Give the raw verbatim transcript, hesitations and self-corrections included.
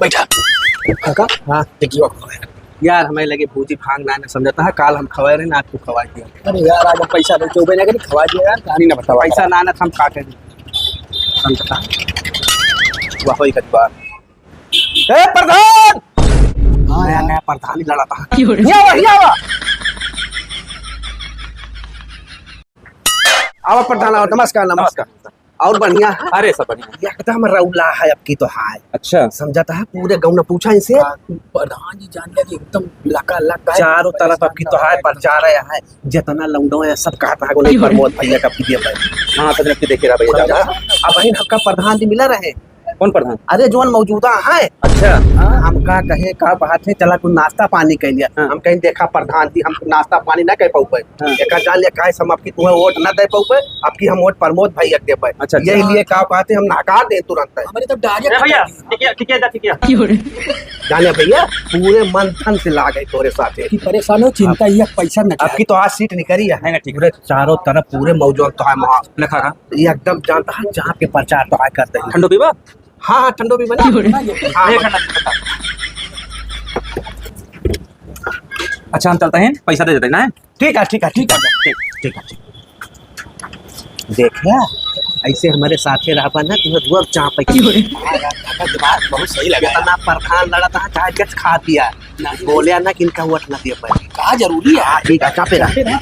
बैठा। काका, हाँ। देखियो, यार, हमें लगे भूजी भांग ना, ना समझता है, काल हम खवाए रहे ना, आज तू खवा दिया। अरे यार, आज हम पैसा दे, चौबे ना करी, खवा दिया यार, कहानी ना बतावा। पैसा ना, ना, हम का करी? समझता है? वही गरीबा। ए, प्रधान! हाँ, नया, यार। नया प्रधान ही लड़ा था। क्यों रे? ये आवा, ये आवा। आवा प्रधान, आवा, नमस्कार, नमस्कार। नमस्कार। और बढ़िया है? अरे, सब बढ़िया। एकदम रौला है अब की तो हाय। अच्छा। समझता है, पूरे गाँव ने पूछा इनसे। हाँ, प्रधान जी जान लिया कि एकदम लका लक है। चारों तरफ अब की तो हाय, प्रचार है, है। जितना लौंडो है, सब कहता है, बोले, प्रमोद भैया का पीछे भाई। हाँ, सब देखे रहा भैया। समझा? अब वही हमका प्रधान जी मिला रहे। कौन प्रधान? अरे, जौन मौजूदा है। अच्छा। हाँ, हमका कहे, "का बात है, चला कुछ नाश्ता पानी कर लिया।" हाँ। हम कहें, "देखा प्रधान जी, हम नाश्ता पानी ना कर पाऊबे। हाँ। एका जान लिया, काहे से हम अब की तुम्हें वोट ना दे पाऊबे, अब की हम वोट प्रमोद भैया के देबे।" अच्छा, अच्छा। यही लिए का कहते हम नकार दे तुरंत। हमारे तो direct ए भैया, कर दिया। ठीक है, ठीक है, ठीक है। जाने भैया, पूरे मन धन से लागे तोरे साथे। कि परेशान हो, चिंता, ये पैसा न अब की तो आज सीट निकली है। नहीं, नहीं, ठीक है। पूरे चारों तरफ पूरे मौजूद तो है वहाँ। लिखा का? ये एकदम जानता है, जहाँ के प्रचार तो आय करते हैं। ठंडो पीबा? हाँ, हाँ, ठंडो पीबा ना। हाँ, एक हाँ। ठंडा पीबा। अच्छा, हम चलते हैं, पैसा दे देते हैं ना। ठीक है, ठीक है, ठीक है, ठीक, ठीक है, ठीक। देखा, ऐसे हमारे साथे रहबा ना, तुम्हें रुअब चाप है। हाँ यार, काका दिमाग बहुत सही लगा है। इतना प्रधान लड़ा था, चाहे गच खा दिया। नहीं। बोले ना कि इनका वोट ना दिया पाए। का जरूरी है? हाँ, ठीक है, चापे रहा। चापे रहा।